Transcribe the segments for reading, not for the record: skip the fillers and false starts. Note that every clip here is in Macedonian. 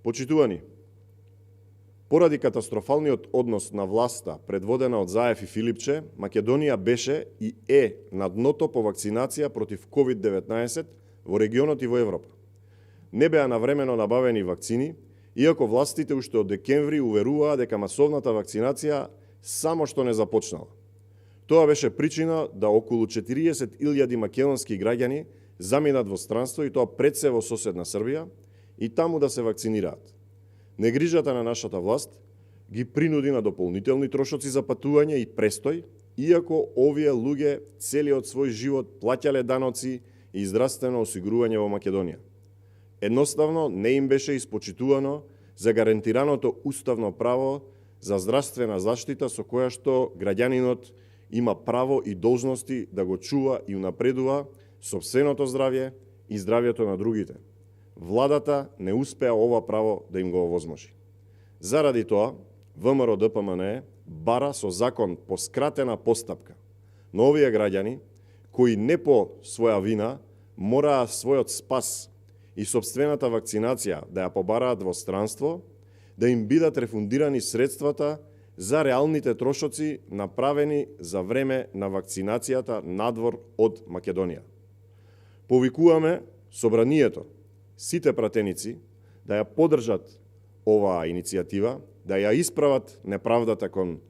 Почитувани, поради катастрофалниот однос на власта предводена од Заев и Филипче, Македонија беше и е на дното по вакцинација против COVID-19 во регионот и во Европа. Не беа навремено набавени вакцини, иако властите уште од декември уверуваа дека масовната вакцинација само што не започнала. Тоа беше причина да околу 40.000 македонски граѓани заминат во странство и тоа пред се во соседна Србија и таму да се вакцинираат. Негрижата на нашата власт ги принуди на дополнителни трошоци за патување и престој, иако овие луѓе целиот свој живот плаќале даноци и здравствено осигурување во Македонија. Едноставно не им беше испочитувано за гарантираното уставно право за здравствена заштита со која што граѓанинот има право и должности да го чува и унапредува сопственото здравје и здравјето на другите. Владата не успеа ова право да им го овозможи. Заради тоа, ВМРО ДПМНЕ бара со закон по скратена постапка на овие граѓани кои не по своја вина мораа својот спас и собствената вакцинација да ја побараат во странство, да им бидат рефундирани средствата за реалните трошоци направени за време на вакцинацијата надвор од Македонија. Повикуваме собранието, сите пратеници да ја поддржат оваа иницијатива, да ја исправат неправдата кон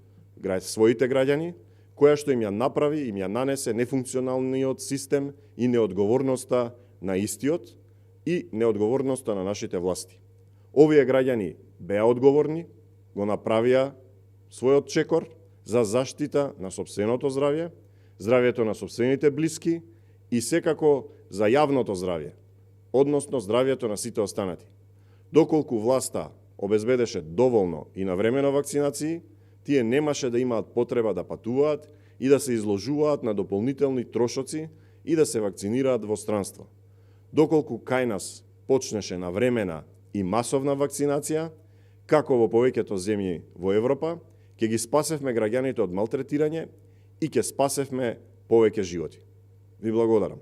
своите граѓани, која што им ја направи, им ја нанесе нефункционалниот систем и неодговорноста на истиот и неодговорноста на нашите власти. Овие граѓани беа одговорни, го направија својот чекор за заштита на сопственото здравје, здравјето на сопствените блиски и секако за јавното здравје, односно здравјето на сите останати. Доколку власта обезбедеше доволно и навремено вакцинации, тие немаше да имаат потреба да патуваат и да се изложуваат на дополнителни трошоци и да се вакцинираат во странство. Доколку кај нас почнеше навремена и масовна вакцинација, како во повеќето земји во Европа, ќе ги спасевме граѓаните од малтретирање и ќе спасевме повеќе животи. Ви благодарам.